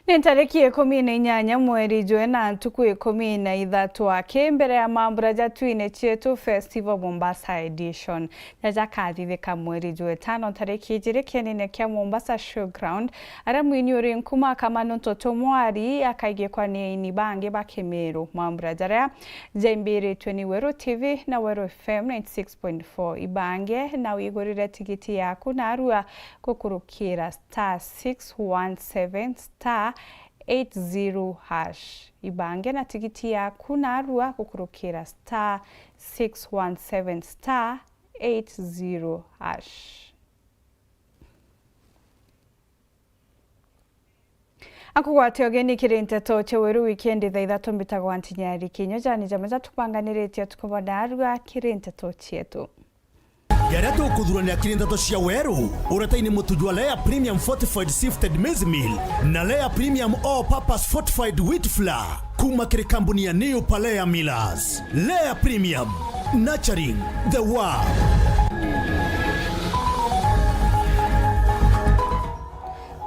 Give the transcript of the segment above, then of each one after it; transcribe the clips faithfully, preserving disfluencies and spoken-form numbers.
Ni ntariki ikumi na inyanya mweri jwe na ntuku ikumi na ithatu aki mbere ya mambura ja Twine Cietu Festival Mombasa Edition. Jaja kathithika mweri jwe tano ntariki ijiri kienine kia Mombasa Showground, aria mwini uri nkuma Kamanu Ntoto Mwari akaigikwa ni aini bangi ba Kimiru. Mambura jaria jaimbiritwe ni Weru T V na Weru F M ninety six point four. Ibange na wigurire tigiti yaku narua gukurukira star six one seven star eight zero hash. Ibange na tigiti yaku narua gukurukira star six one seven star eight zero hash. Akugwate ugeni kiri nteto cia Weru wikendi thaa ithatu, mbitagwa Ntinyari Kinyo. Jani jamwe jatubanganiritie utuku bwa narua kiri nteto cietu. Jaria tukuthuranira kiri nteto cia Weru, uretaini mutu jwa Lea Premium Fortified Sifted Maize Meal na Lea Premium All Purpose Fortified Wheat Flour. Kuma kiri kambuni ya New Palea Millers. Lea Premium, nurturing the world.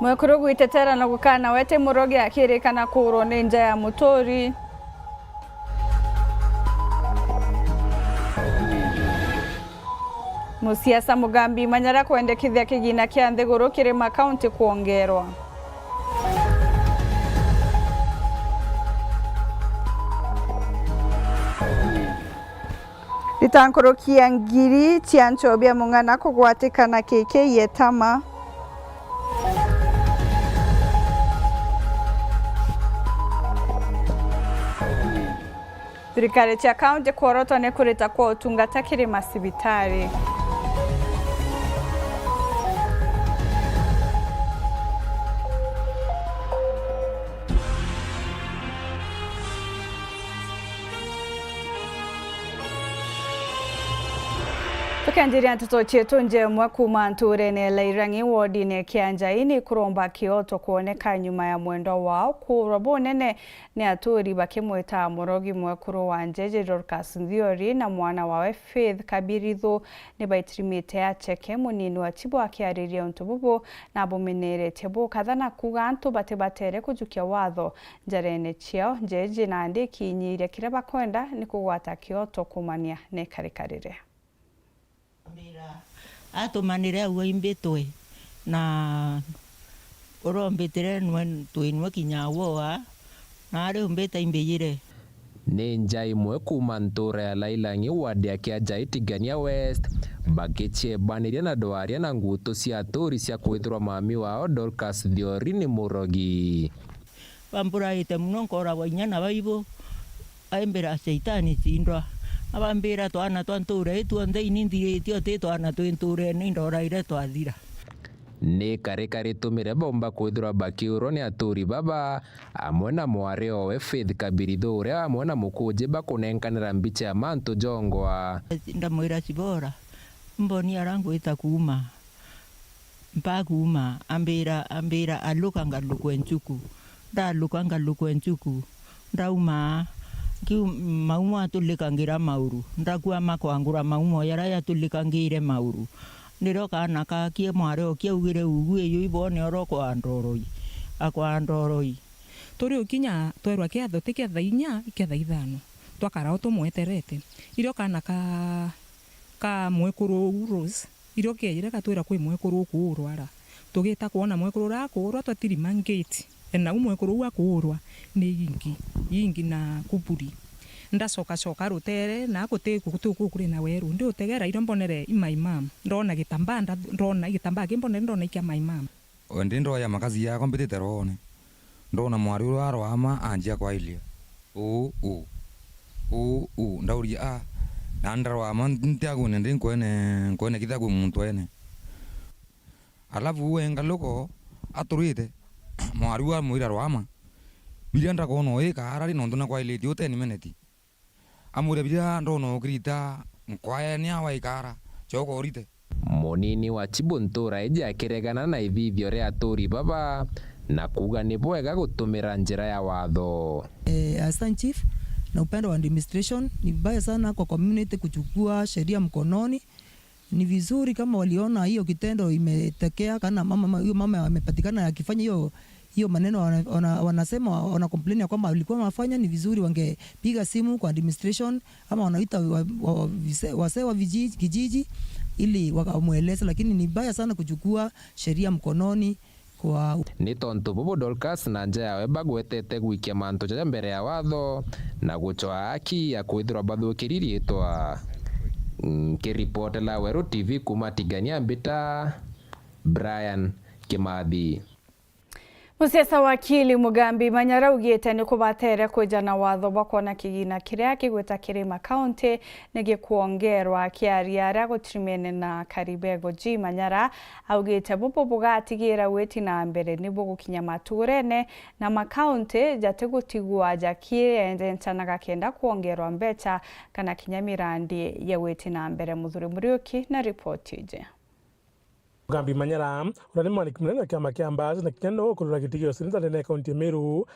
Mwekuru gwitetera na gukana wete murogi akirikana kuurwo ni nja ya muturi. Musiasa Mugambi Manyara kwendekithia kigina kia nthiguru kiri makaunti kwongerwa. Rita nkuruki ya ngiri cia nchobi ya mung'ana kugwatikana K K Yetama. Thirikari cia kaunti kworotwa ni kurita kwa utungata kiri macibitari. Tukianjiria nteto cietu njemwe kuma nturene ya Lairang'i wodine kia Njai ni kuromba kioto kwoneka nyuma ya mwendwa wao kuurwa bunene ni aturi bakimwita murogi mwekuru wa Njeje Dorcas Nthiori na mwana wawe Faith Kabirithu ni baitirimite acheke. Munini wa Chibo akiariria untu bubu na abumeneretie bukatha na kuuga antu batibatere kujukia watho njarene ciao. Njeje nandi ikinyiria kiria bakwenda ni kugwata kioto kumania na ikarikarire. Ambira, atumanire au aimbitwe, na urombitire nwe twinwe kinya woa, na ari umbita imbiyire. Ni nja imwe kuuma ntuura ya Lailang'i, ward ya Kiajai, Tigania West, bakiciebaniria na ndwaria na nguutu cia aturi cia kwithirwa mami wao Dorcas Thiori ni murogi. Bamburaite mono, nkooragwa inya na baibu, aimbira Shaitani cindwa. Abambira twana twa ntuura ii twonthe ini nthiritie, uti twana twi ntuurene indoraire twathira. Ni kari karitumire baumba kwithirwa bakiurwa ni aturi baba, amwe na mwari owe Faith Kabirithu, uria amwe na mukuji bakunenkanira mbicha ya mantu jongwa. Ndamwira, Cibora, mboni ara ngwita kuuma. Mpaka kuuma, ambira, ambira, "Aluka ngalukwe nchuku." Ndaluka ngalukwe nchuku. Ndauma, kiu maumo atulikangira mauru. Ndakwama kwangura maumo jaria jatulikangiire mauru. Nirio kaana kakie mwari okie augire, "Ugu iju ibone oro kwa ndoroi." Akwa ndoroi. Turi ukinya twerwa kiatho ti kia thaa inya, i kia thaa ithano. Twakara o tumweterete. Irio kaana ka, ka mwekuru uu Rose, irio keejire gatwira kwi mwekuru ukuurwa ara. Tugita kwona mwekuru uria akuurwa, twatirima ngiti. E, nau mwekuru uu akuurwa ni ingi, ingi na kuburi. Ndacokacoka ruteere, na guti, guti guku kuri na weru. Ndiutegera irio mbonere i my mum. Ndona gitambaa, nda-, ndona gitambaa ki mbonere, ndona i kia my mum. O ndi ndoya makazi yakwa mbitite roone, ndona mwari uria arwaama anjia kwairia, "Uu, uu, uu, uu." Ndauria, "A, na ndarwaama ntiagune ndi nkwene, nkwene kitha kwi muntu ene?" Alafu we ngaluko aturite, mwari uu amwira, "Rwaama, biria ndakwona uu ikaara ri, nontu na kwailitie u ten minute." Amwira, "Biria ndona ukirita nkwaene awa ikara, coka urite." Munini wa Chibu ntuura iji akiregana na ithithio ria aturi baba na kuuga ni bwega gutumira njira ya watho. Eh, Assistant Chief, na upande wa administration, ni vibaya sana kwa community kuchukua sheria mkononi. Ni vizuri kama waliona hiyo kitendo imetokea, kana mama, huyo mama amepatikana akifanya hiyo, hiyo maneno wana-, wana-, wanasema, wana complain ya kwamba walikuwa wanafanya ni vizuri, wangepiga simu kwa administration ama wanaita wa-, wa-, wa-, vise-, wasee wa viji-, kijiji ili wakamweleze, lakini ni mbaya sana kuchukua sheria mkononi kwa. Ni tontu bubu Dorcas na nja yawe bagwetete gwikia mantu jaja mbere ya watho na gucwaa haki ya kwithirwa bathukiri riitwa. Nkiripotera Weru T V kuuma Tigania, mbita Brian Kimathi. Musiasa wakili Mugambi Manyara augite ni kubatere kwija na watho bwa kwona kigina kiria kigwita kiri makaunti ni gikwongerwa. Akiaria aria gutirimene na Karibego G, Manyara augite bubu bugatigira witi na mbere ni bugukinya maturene na makaunti jatigutigwa jakienjentanaga kenda kwongerwa mbecha kana kinya mirandi ya witi na mbere. Muthuri Muriuki na ripoti iji. Mugambi Manyara, uria ni mwandiki munene wa kiama kia Mbas na kinya niwe ukurura giti gia useneta ndene ya kaunti ya Meru,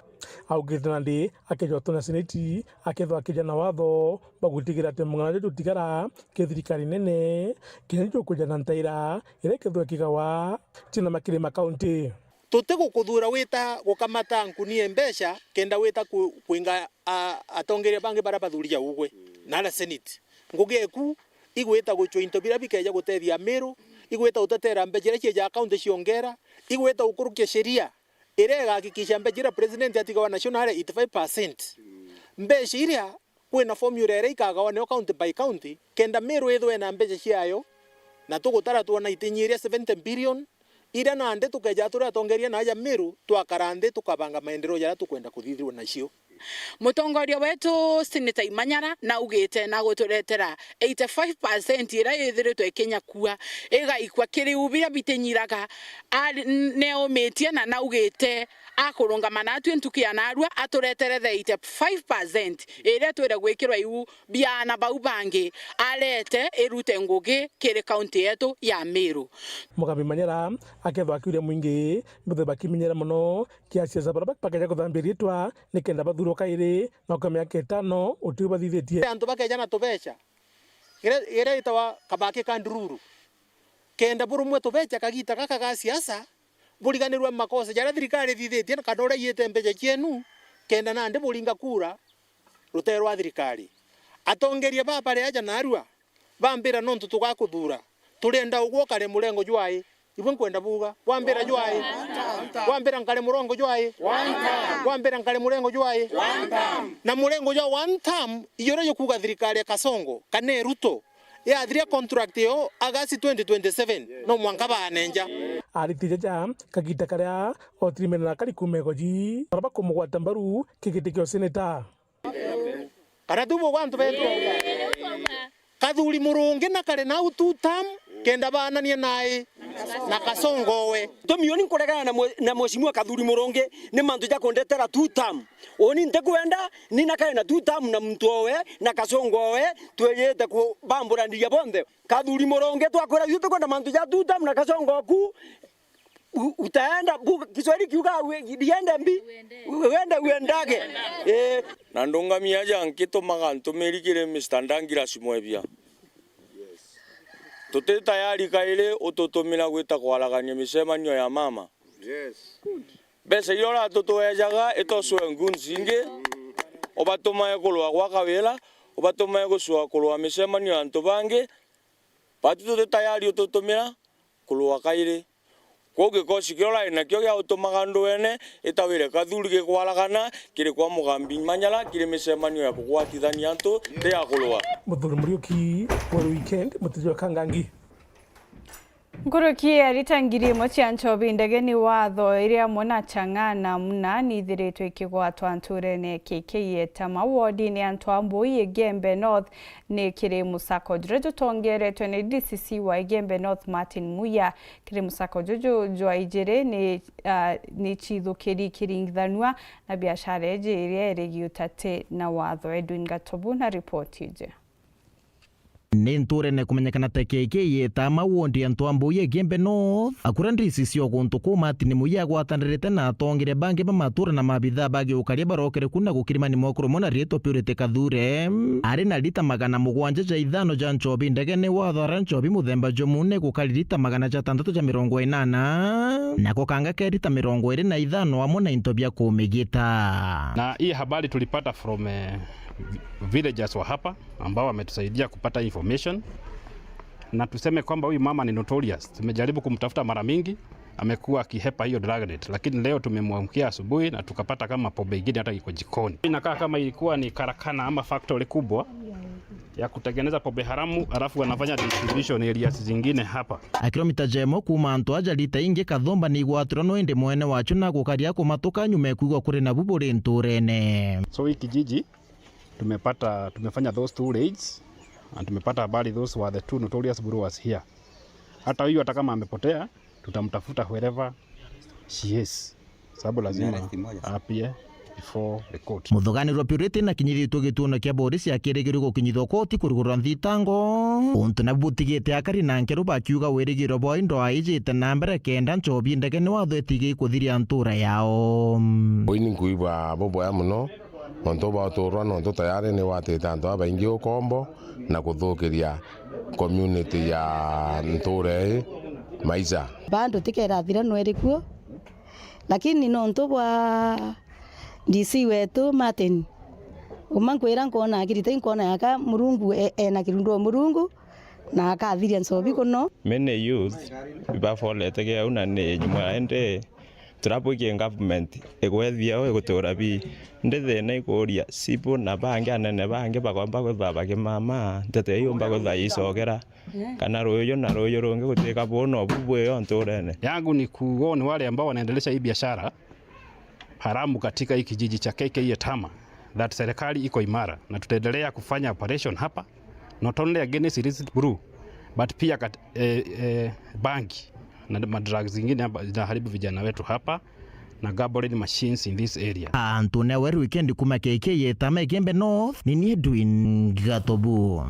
augite nandi akejwa utona seneti akethwa akija na watho bwa gutigira ati mung'ana juju jutigara ki thirikari nene, kinya jukwija na ntaira iria ikethwa ikigawa cina makiri ma kaunti. Tutigukuthuura wita gukamata nkunia mbeca kenda wita ku-, kwinga a-, atongeria bangi baria bathuri ja ugwe na aria senate. Ngugi eku igwita gucwa into biria bikeja gutethia Amiru, igwita gutetera mbeca iria cieja kaunti ciongera, igwita gukurukia sheria iria igahakikisha mbeca iria president atigawa nacio nari eighty five percent. Mbeca iria kwina formula iria ikagawa nio county by county, kenda Meru ithwe na mbeca ciayo, na tugutara twona itinyiria seventy billion, iria nandi tukeja turi atongeria na aja Meru, twakara nthi tukabanga maendeleo jaria tukwenda kuthithirwa nacio. Mutongoria wetu Senator Imanyara naugite na guturetera eighty five percent iria ithiritwe ikinyakua igaikua kiri u biria bitinyiraga, ari-, n-, neumitie na naugite akurungama natwi ntuki ya narua aturetere the eighty five percent iria twire gwikirwa iu biana bau bangi arete irute ngugi kiri kaunti yetu ya Meru. Mugambi Manyara akethwa akiuria mwingi mbithe bakimenyera mono kia siasa baria bakeja kuthambia riitwa nikenda bathurwa kairi na uka miaka itano utiu bathithitie. Antu bakeja na tubeca iria, iria itawa kabaki ka ndururu. Kenda burumwe tubeca kagita gaka ga siasa, buriganirwe makosa jaria thirikari ithithitie kana uria iite mbeca cienu, kenda nandi buringa kura rutere rwa thirikari. Atongeria baba bari aja narua, bambira nontu tugakuthuura, turienda ugwe ukare murengo jwai. Ibwe nkwenda buuga, wambira jwai? Wambira nkare murengo jwai? Wambira nkare murengo jwai? Na murengo jwa one term, iyo rio jukuuga thirikari ya Kasongo, kana Ruto, yathiria contract yo August twenty twenty-seven, no mwanka baanenja. Ariti jaja kagita karia otirimene na kari kuuma igoji, baria bakumugwata mbaru kigiti kia useneta. Kana tu bugwa antu betu? Kathuri Murungi na kare nau two term, kenda baanania nae na Kasongo owe. Tumi uni nkuregana na mwe-, na Mheshimiwa Kathuri Murungi ni mantu ja kundetera two term. Uni ntikwenda, ni nakare na two term na muntu owe na Kasongo owe, twejite kubamburaniria bonthe. Kathuri Murungi, twakwira ithui tukwenda mantu ja two term na Kasongo oku, u-, utaenda, bu-, Kiswahili kiuga we-, liende mbi, uende uendage. Eh. Na ndungami aja nkitumaga ntumiri kiri Mister Douglas Mwebia. Tuti tayari kairi ututumira gwita kwaragania micemanio ya mama. Yes. Mbeca iria uratutuejaga itocwe goons ingi, ubatumae kurua gwa Kawira, ubatumae gucua kurua micemanio ya antu bangi. Batu tuti tayari ututumira kurua kairi. Kwou gikosi kiria urari nakio gia utumaga nduene itawire kathuri gikwaragana kiri kwa Mugambi Manyara kiri micemanio ya kugwatithania antu, ti ya kurua. Muthuri Muriuki, Weru Weekend, Mutiji wa Kangangi. Nkuruki ya rita ngiri imwe cia nchobi ndege ni watho iri amwe na chang'aa na muna ni ithiritwe ikigwatwa nturene K K Etama, wodini ya Ntwambui, Igembe North, ni kiri musako juria jutongeretwe ni D C C wa Igembe North, Martin Muya. Kiri musako juju jwa ijiri ni, ah, ni cithukiri ikiringithanua na biashara iji iria iri giutati na watho. Edwin Gatobu na ripoti iji. Ni nturene kumenyekana ta K K Yetama, ward ya Ntwambui, Igembe North, akuria ndisi cio guntu kuu Martin Muya agwatanirite na atongeria bangi ba matura na maabithaa ba giukaria barokere ku na gukirimani mokuru mona riitwa Purity Kathure, ari na lita magana mugwanja ja ithano ja nchobi ndegene, watho aria nchobi muthemba jumwe ni gukari lita magana jatantatu ja mirongo inana, nako kanga ke lita mirongo iri na ithano, amwe na into bia kumigita. Na hii habari tulipata from, eh, villagers wa hapa ambao wametusaidia kupata information. Na tuseme kwamba huyu mama ni notorious. Tumejaribu kumtafuta mara mingi, amekuwa akihepa hiyo drug rate, lakini leo tumemwamkia asubuhi na tukapata kama pombe ingine hata iko jikoni. Inakaa kama ilikuwa ni karakana ama factory kubwa ya kutengeneza pombe haramu, alafu wanafanya distribution areas zingine hapa. A kilomita jemo kuuma antu aja, lita ingi kathumba ni igwatirwe no indi mwene wacio na gukaria kumatuka nyuma ya kwigua kuri nabu buri nturene. So hii kijiji tumepata, tumefanya those two raids and tumepata habari those were the two notorious brewers here. Hata huyu, hata kama amepotea, tutamtafuta wherever she is, sababu lazima appear before the court. Muthuganirwa Purity na kinyithitwe gituono kia borisi akirigirwe gukinyithwa koti kurugurwa nthitango, untu nabu butigite akari na nkeru bakiuga wirigiro bwao indo aijite na mbere kenda nchobi ndege ni watho itige ikuthiria ntura yao. Uini nkuigua buboya muno, nontu bwa uturwa, nontu tayari ni watite antu babaingi ukombo na kuthukiria community ya ntura ii maisha. Bado tikerathira nweri kuo, lakini nontu bwa D C wetu Martin, uma nkwira nkona akirita, nkona yaka Murungu e-, ena kirundu o Murungu, na akathiria nchobi kuno. Many youth ibafolete kiau na ni nyuma ende. Turabwikie government igwethia o igutura bi ndi thina ikuria cibu na bangi anene bangi bagomba kwithwa bakimama nteto iu yumba kwithwa yicokera, kana ruuju na ruuju rungi gutuika buu nobu bwio nturene. Yangu ni kuuga ni wale ambao wanaendelesha hii biashara haramu katika hii kijiji cha K K Yetama, that serikali iko imara na tutaendelea kufanya operation hapa, not only against illicit brew, but pia kat-, eh, eh, bangi na madrugs zingine hapa zinaharibu vijana wetu hapa na gambling machines in this area. Antu ne weru weekend kuma K K Yetama, Igembe North, ni ni Edwin Gatobu.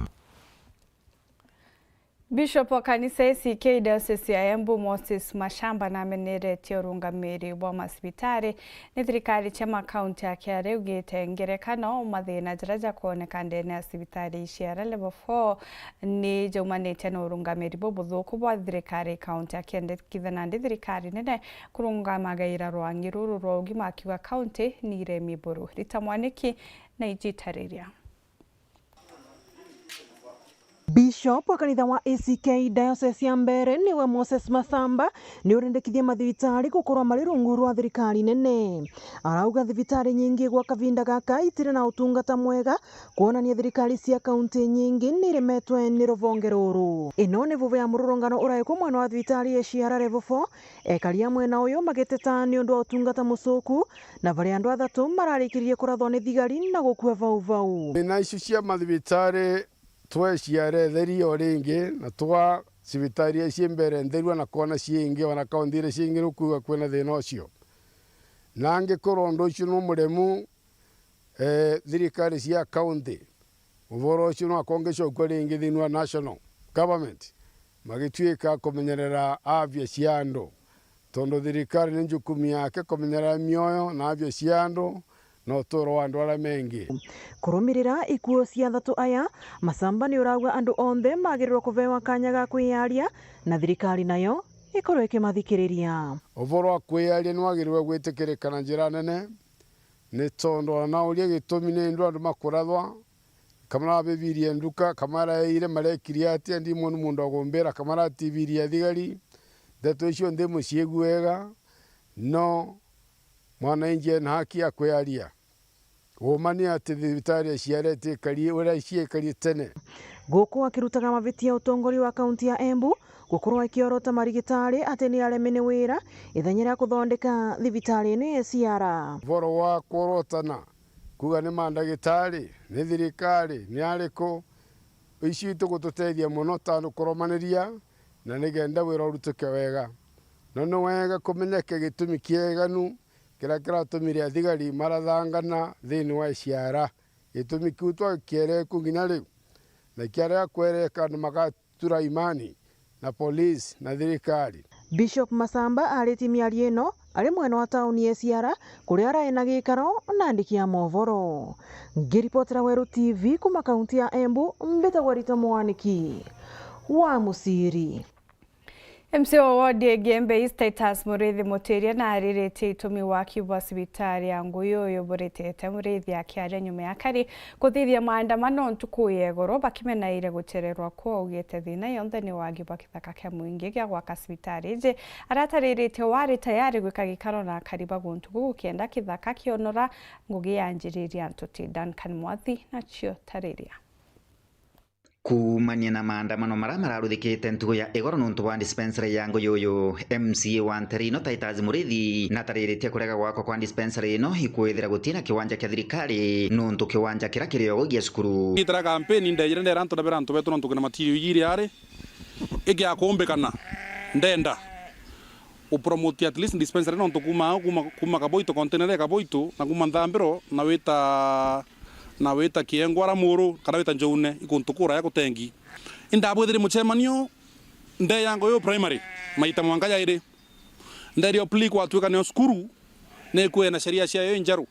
Bishop wa kanisa A C K Diocese ya Embu, Moses Mashamba, nameneretie urungamiri bwa macibitari ni thirikari cia makaunti ya Kiara, augite ngerekano mathina jaria jakwoneka ndene ya cibitari cia Level four ni jaumanitie na urungamiri bubuthuku bwa thirikari kaunti, akiendekithia nandi thirikari nene kurungamagaira rwangi ruru rwa ugima, akiuga kaunti ni iremi buru. Rita Mwaniki na ijitariria. Bishop wa kanitha wa A C K Diocese ya Mbeere niwe Moses Masamba ni urendekithie mathibitari gukorwa mari rungu rwa thirikari nene. Arauga thibitari nyingi gwa kavinda gaka itiri na utungata mwega, kwonania thirikari cia kaunti nyingi ni iremetwe ni ruvonge ruru. Ino ni vuvu ya mururungano uraikwa mwena wa thibitari ya Ciara Level four, ekari a mwena uyu magiteta ni undu wa utungata mucuku, na vari andu athatu mararikiririe kurathwa ni thigari na gukua vau vau. Thina icio cia mathibitari tweciara itheri o ringi, na twa cibitari iria cii Mbeere ntherua na kona ciingi, ona kaunti iria ciingi nukuuga kwina thina ucio. Na angikorwo undu ucio ni muremu, eh, thirikari cia kaunti, uvoro ucio no akongicokua ringi thiini wa national government, magituika kumenyerera afya cia andu, tondu thirikari ni njukumu yake kumenyerera mioyo na afya cia andu na uturo wa andu aria mengi. Kurumirira ikuo cia athatu aya, Masamba ni urauga andu onthe magirirwe kuvewa kanya ga kwiyaria, na thirikari nayo ikorwe ikimathikiriria. Uvoro wa kwiyaria ni wagiriwe gwitikirika na njira nene, ni tondu ona nauria gitumi ni ndu andu makurathwa, kamara bibirie nduka, kamara yaire marekire atia, ndimwoni muntu agumbira, kamara tibirie thigari. Ndeto icio nthi muciigu wega, no mwananchi ena haki ya kwiaria. Uma ni ati thibitari ya Ciara itiikari uria ciekari tene. Guku akirutaga mavitia utongoria wa kaunti ya Embu, gukorwo ikiorota marigitari ati ni aremi ni wira ithenya ria kuthondeka thibitari ino ya Ciara. Uvoro wa kuorotana, kuuga ni mandagitari, ni thirikari, ni ariku, icio itugututethia mono ta andu kuromaniria na nigenda wira urutuke wega. No ni wega kumenyeke gitumi kieganu kiria kiratumire athigari marathangana thiini wa Ciara. Gitumi kiu twakiere ku nginya riu, na kiaria kwereka ni magatura imani na polisi na thirikari. Bishop Masamba aritie miario ino ari mwena wa tauni ya Siara, kuria arai na gikaro na andiki a movoro. Ngiripotera Weru T V kuma kaunti ya Embu, mbitagwa Rita Mwaniki wa Musiri. M C A wa ward ya Igembe East, Titus Muriithi Mutiria, naariritie itumi waki bwa cibitari ya Nguyuyuu buritite. Muriithi akiaria nyuma ya kari kuthithia maandamano ntuku ya igoro, bakimenaire guchererwa kuu, augite thina yonthe ni wagi bwa kithaka kia mwingi gia gwaka cibitari iji. Aratariritie wari tayari gwika gikaro na akari ba guntu guu, kenda kithaka kionora ngugi ya njiriri ya ntuti. Duncan Mwathi nacio tariria. Kuumania na maandamano maria mararuthikite ntuku ya igoro nontu bwa dispensary ya Nguyuyuu, M C A wa nteri ino Titus Muriithi natariritie kurega gwakwa kwa dispensary ino ikwithira gutina kiwanja kia thirikari nontu kiwanja kiria kiri o gia cukuru. Itara kampeni ndejire ndera antu, ndabera antu betu nontu kwina material iji iri ari ikiakumbikana, ndenda upromote at least dispensary nontu kuma, kuma, kuma Kaboito, container ya Kaboito na kuma Nthambiro na wita na wita Kiengwa ara Muru, kana wita Njoune, ikuntu kuraya kutengi. Indabwithiri muchemanio nde ya Nguyuyuu primary maita mwanka jairi. Nderio pli kwatuika nio cukuru nikwina sheria ciayo injeru.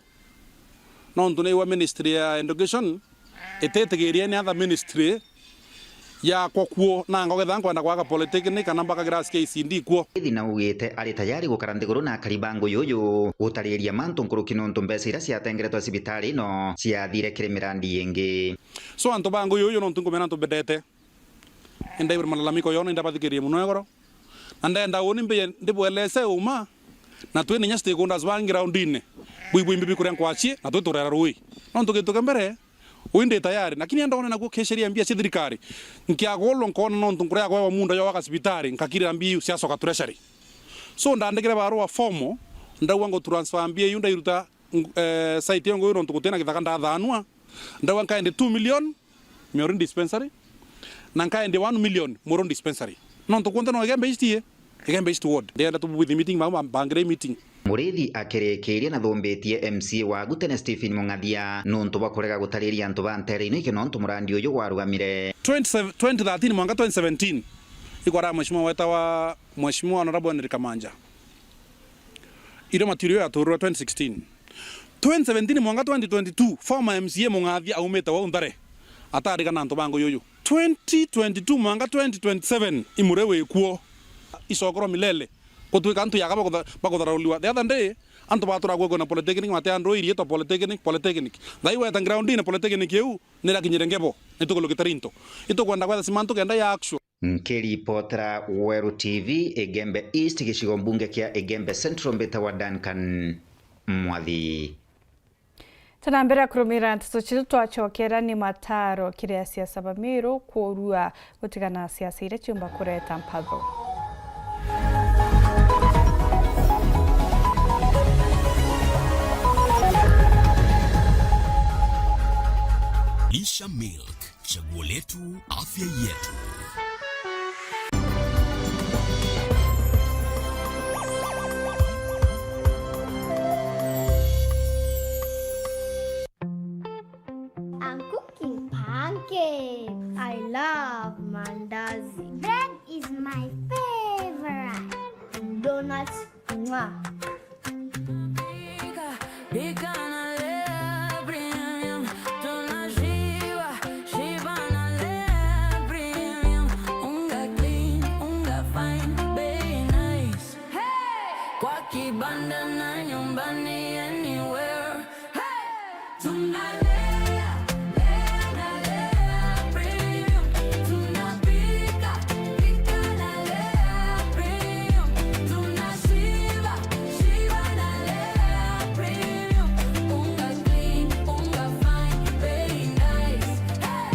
Nontu niwa ministry ya education ititigiria any other ministry yakwa kuo, nanga ukethira nkwenda gwaka polytechnic kana mbaka class K C D kuo. Ithi naugite ari tayari gukara nthiguru na akari ba Nguyuyuu gutariria mantu nkuruki nontu mbeca iria ciatengeretwe cibitari ino ciathire kiri mirandi ingi. So antu ba Nguyuyuu nontu nkumenya antu mbendete, indaigua malalamiko yao na indabathikiria muno igoro, na ndenda uni mbe ndibwelese uma, na twina inya stakeholders bangi groundine, bwibwi mbibi kuria nkwachie na twiturera rui. Nontu gintu kia mbere, ui ndi tayari, lakini enda one naguo kisheria mbia cia thirikari. Nkiagulwa nkona nontu nkuria kwewa munda yo waka cibitari, nkakirira mbia iu ciacoka treasury. So ndandikire barua formal, ndauga ngu transfer mbia iu ndairuta, eh, site yongo iu nontu gutina githaka ndathanua. Ndauga nkaendi two million Miori dispensary, na nkaendi one million Muru dispensary. Nontu kunthe no Igembe East ii, Igembe East ward. Ndienda tubwithie meeting, mau bambangire meeting. Muriithi akirikiria nathumbitie M C A wa agu tene Stephen Mung'athia nontu bwa kurega gutariria antu ba ntere ino iki nontu murandi uyu warugamire. Twenty, twenty thirteen mwanka twenty seventeen, ikwara mheshimiwa wetawa Mheshimiwa Honorable Henry Kamanja. Irio material yaturirwe twenty sixteen. Twenty seventeen mwanka twenty twenty-two, former M C A Mung'athia aumite wau Nthare, atarigana antu ba Nguyuyuu. Twenty twenty-two mwanka twenty twenty-seven, imure wikuo. Icokorwa milele. Gutwika antu yaka bakutha-, bakuthararuliwa. The other day, antu batura kwekwa na polytechnic, mate andu irie to polytechnic, polytechnic. Thai weta ground ine polytechnic iu, nirakinyire Ngebo, nitukulu Kitarinto. Itukwenda kwetha cima antu kenda ya actual. Nkiripotera Weru T V, Igembe East, gicigo mbunge kia Igembe Central, mbitagwa Duncan Mwathi. Tuna mbere ya kurumira nteto citu, twacokera ni mataro kiri asiasa ba Meru kurua gutigana na siasa iria ciumba kureta mpatho. Lisha Milk, chaguo letu, afya yetu. I'm cooking pancakes. I love mandazi. Bread is my favorite. Donuts. Mwah. Pika, pika na Lea Premium. Tunashiba, shiba na Lea Premium. Unga clean, unga fine, bei nice. Hey! Kwa kibanda na nyumbani, anywhere. Hey! Tunalea, lea na Lea Premium. Tunapika, pika na Lea Premium. Tunashiba, shiba na Lea Premium. Unga clean, unga fine, bei nice. Hey!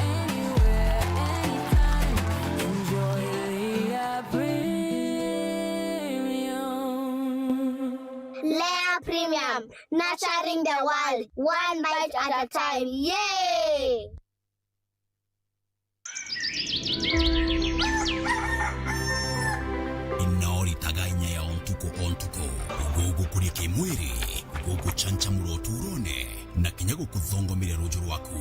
Anywhere, anytime. Enjoy Lea Premium. Lea Premium. Nurturing the world, one bite at a time. Yay! Ino ritaga inya ya o ntuku o ntuku, gugukuria kimwiri, guguchanchamura uturone, na kinya gukuthongomire ruju rwaku.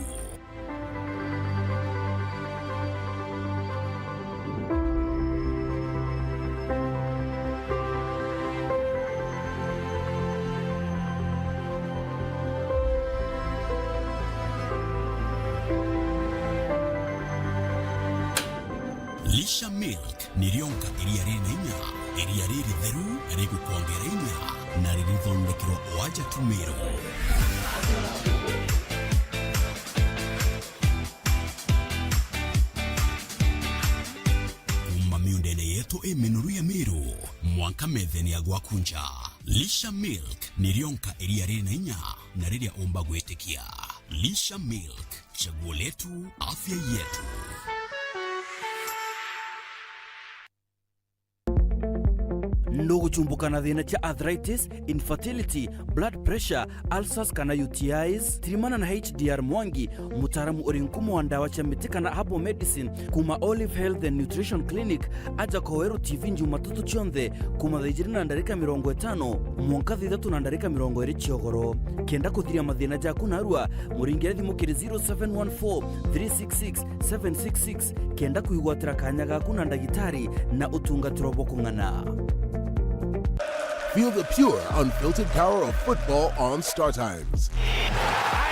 Lisha Milk ni rionka iria riri na inya, iria riritheru, rigukwongera inya, na ririthondekerwa o aja Tumiru. Kuuma miundene yetu i minoru ya Meru, mwanka methene ya gwaku nja. Lisha Milk ni rionka iria riri na inya na riria umba gwitikia. Lisha Milk, chaguo letu, afya yetu. Nuguchumbuka na thina cia arthritis, infertility, blood pressure, ulcers kana U T Is? Tirimana na H D R Mwangi, mutaaramu uri nkumo wa ndawa cia miti kana herbal medicine, kuuma Olive Health and Nutrition Clinic, aja Koweru T V Jumatatu cionthe kuuma thaa ijiri na ndarika mirongo itano mwanka thaa ithatu na ndarika mirongo iri ciogoro. Kenda kuthiria mathina jaku narua, muringire thimu kiri zero seven one four three six six seven six six kenda kwigwatira kanya gaku na ndagitari na utungatiro bwa kung'ana. Feel the pure, unfiltered power of football on Star Times.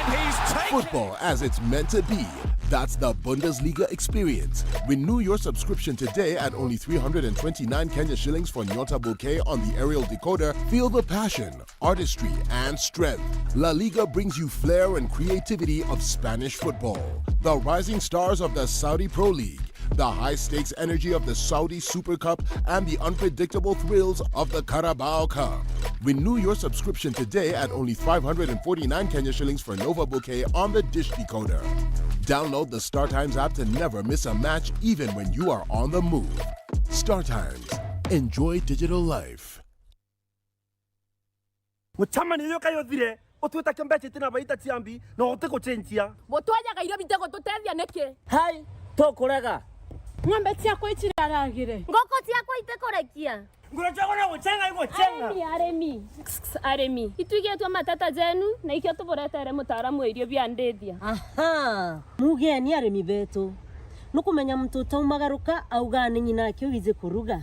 And he's taken Football as it's meant to be. That's the Bundesliga experience. Renew your subscription today at only three hundred and twenty-nine Kenya shillings for Nyota Bouquet on the aerial decoder. Feel the passion, artistry, and strength. La Liga brings you flair and creativity of Spanish football. The rising stars of the Saudi Pro League, the high-stakes energy of the Saudi Super Cup, and the unpredictable thrills of the Carabao Cup. Renew your subscription today at only five hundred and forty-nine Kenya shillings for Nova Bouquet on the dish decoder. Download the Star Times app to never miss a match, even when you are on the move. Star Times. Enjoy digital life. Mucemanio uyu kai uthire, utwita kio mbeca itina baita ciambi, na utigucenjia. Butwajaga irio bitigututethia niki? Hai, tukurega. Ng'ombe ciakwa iciraragire. Nguku ciakwa itikurekia. Nguru ciakwa no gucenga igucenga. Arimi, arimi. Kss, kss, arimi. Itwigitwe mateta jenu, na ikio tuburetere mutaaramu wa irio bia ndithia. Aha, mugeni arimi betu. Nukumenya muntu utaumagaruka auga ni nyina ake wiji kuruga.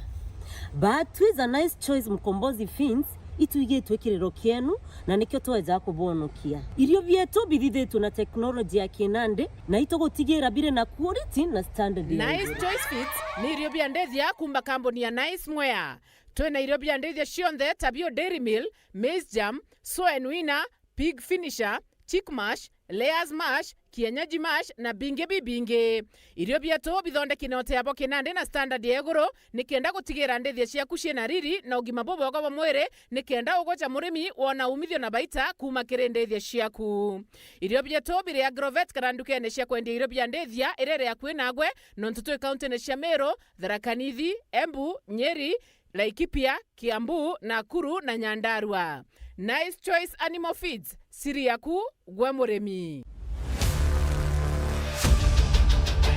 But twi za Nice Choice Mkombozi Feeds, itwigitwe kiriro kienu, na nikio tweja kubonokia. Irio bietu bithithitwe na teknoloji ya kinandi, na itugutigira biri na quality na standard ya Nice iguru. Choice Feeds ni irio bia ndithia kuuma kambuni ya Nice Mwea. Twina irio bia ndithia cionthe ta bio Dairy Meal, Maize Germ, Soen Winner, Pig Finisher, Chick Mash, Layers Mash, Kienyeji Mash na bingi bibingi. Irio bietu bithondeki na uteabo kinandi na standard ya iguru, nikenda gutigira ndithia ciaku ciina riri na ugima bubwega bwa mwiri, nikenda ugoca murimi wona umithio na baita kuuma kiri ndithia ciaku. Irio bietu biri Agrovet kana ndukene cia kwendia irio bia ndithia iria iri akui nagwe, nontu twi kauntine cia Meru, Tharaka Nithi, Embu, Nyeri, Laikipia, Kiambu, Nakuru na Nyandarua. Nice Choice Animal Feeds, siri yaku gwe murimi.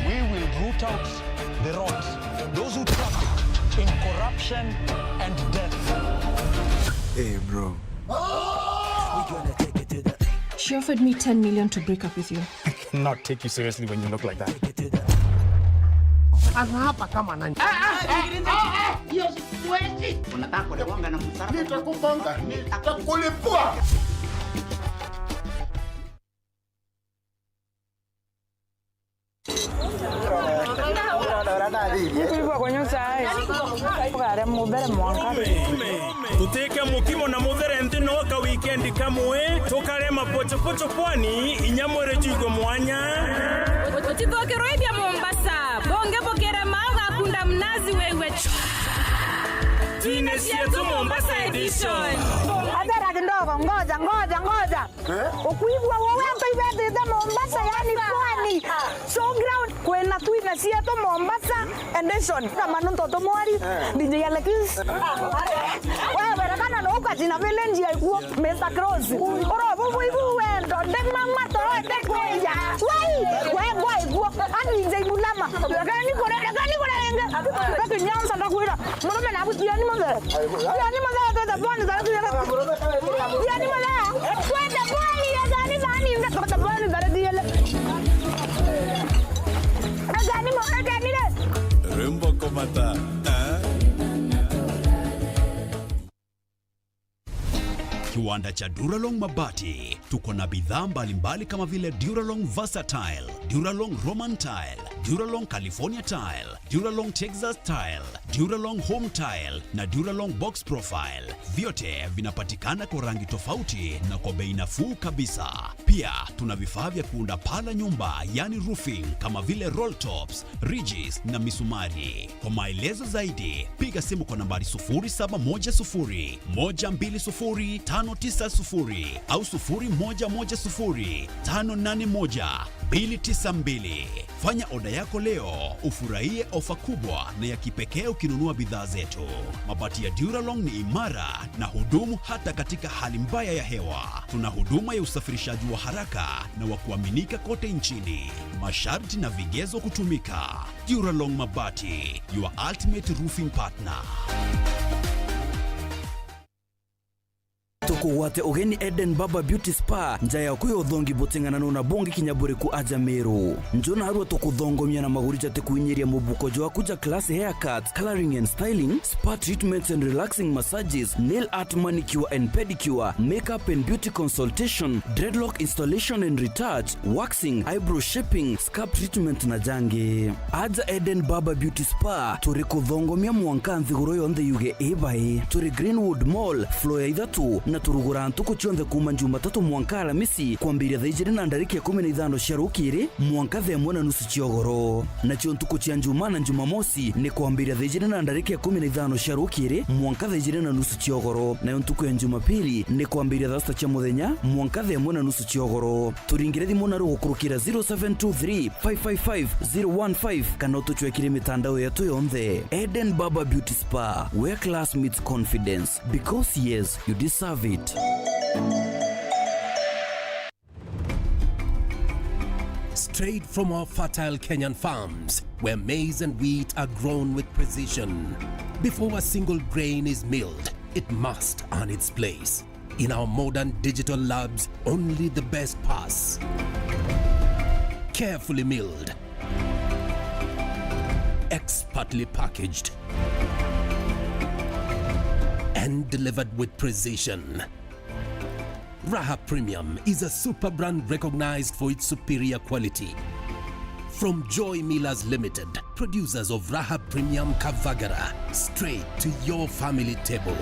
We will root out the rot, those who traffic in corruption and death. Hey, bro. She offered me ten million to break up with you. Not take you seriously when you look like that. Sasa hapa kama nani? Hiyo siwezi. Unataka kuligonga na msara? Nitakugonga, nitakulipua. Nikuigua kunyuca ai. Ukare mubere mwanka. Tutike mukimo na muthere nthi no ka weekend kamwe, tukare mapochopocho pwani, inya mwere juigwe mwanya. Utithukirwe ibia Mombasa, bonge bukirema ugakunda mnazi wewe. Twine cietu Mombasa edition. Atera kidogo, ngoja, ngoja, ngoja. Eh? Ukuigua wewe antu ibethite Mombasa, yani pwani. Showground, kwina twina cietu Mombasa edition. Kama nontu tumwari, eh, D J Alex. Eh. Wewe, rekana no ukajina village ya ikuo, Mister Cross. Oro bubu ibu wendo, nde mama toroete kweja. Wai, we ngwa ikuo, ani D J Bulama. Rekani kure, rekani kure renge. Rekani nyanza ndakwira. Murume naku tiani muthe. Tiani muthe, twende pwani thare tiani. Tiani muthe. Twende pwani ya thani thani, nde twende pwani thare tiele. Thani muthe, thani re. Rembo komata. Eh? Kiwanda cha Duralong Mabati. Tuko na bidhaa mbalimbali kama vile Duralong Versatile, Duralong Roman Tile, Duralong California Tile, Duralong Texas Tile, Duralong Home Tile na Duralong Box Profile. Vyote vinapatikana kwa rangi tofauti na kwa bei nafuu kabisa. Pia tuna vifaa vya kuunda paa la nyumba, yani roofing, kama vile roll tops, ridges na misumari. Kwa maelezo zaidi, piga simu kwa nambari sufuri saba moja sufuri, moja mbili sufuri, tano tisa sufuri au sufuri moja moja sufuri, tano nane moja, mbili tisa mbili. Fanya oda yako leo, ufurahie ofa kubwa na ya kipekee ukinunua bidhaa zetu. Mabati ya Duralong ni imara na hudumu hata katika hali mbaya ya hewa. Tuna huduma ya usafirishaji wa haraka na wa kuaminika kote nchini. Masharti na vigezo kutumika. Duralong Mabati, your ultimate roofing partner. Tukugwate ugeni Eden Barber Beauty Spa, nja yaku ya uthongi buting'ananu na bungi kinya buriku aja Meru. Nju narua tukuthongomia na maguri jatikuinyiria mubuko jwaku ja class haircuts, coloring and styling, spa treatments and relaxing massages, nail art, manicure and pedicure, makeup and beauty consultation, dreadlock installation and retouch, waxing, eyebrow shaping, scalp treatment na jangi. Aja Eden Barber Beauty Spa, turi kuthongomia mwanka nthiguru yonthe yuge i bai. Turi Greenwood Mall, floor ya ithatu, na turuguraa ntuku cionthe kuuma Jumatatu mwanka Alamisi, kwambiria thaa ijiri na ndarika ikumi na ithano cia rukiri mwanka thaa imwe na nusu cia ugoro. Nacio ntuku cia Njumaa na Jumamosi ni kwambiria thaa ijiri na ndarika ikumi na ithano cia rukiri mwanka thaa ijiri na nusu cia ugoro, nayo ntuku ya Jumapili ni kwambiria thaa sita cia muthenya mwanka thaa imwe na nusu cia ugoro. Turingire thimu na rugukurukira zero seven two three, five five five, zero one five, kana utucwekire mitandao yetu yonthe. Eden Barber Beauty Spa, where class meets confidence. Because yes, you deserve it. Straight from our fertile Kenyan farms, where maize and wheat are grown with precision. Before a single grain is milled, it must earn its place. In our modern digital labs, only the best pass. Carefully milled, expertly packaged, and delivered with precision. Raha Premium is a super brand recognized for its superior quality. From Joy Millers Limited, producers of Raha Premium Kavagara, straight to your family table.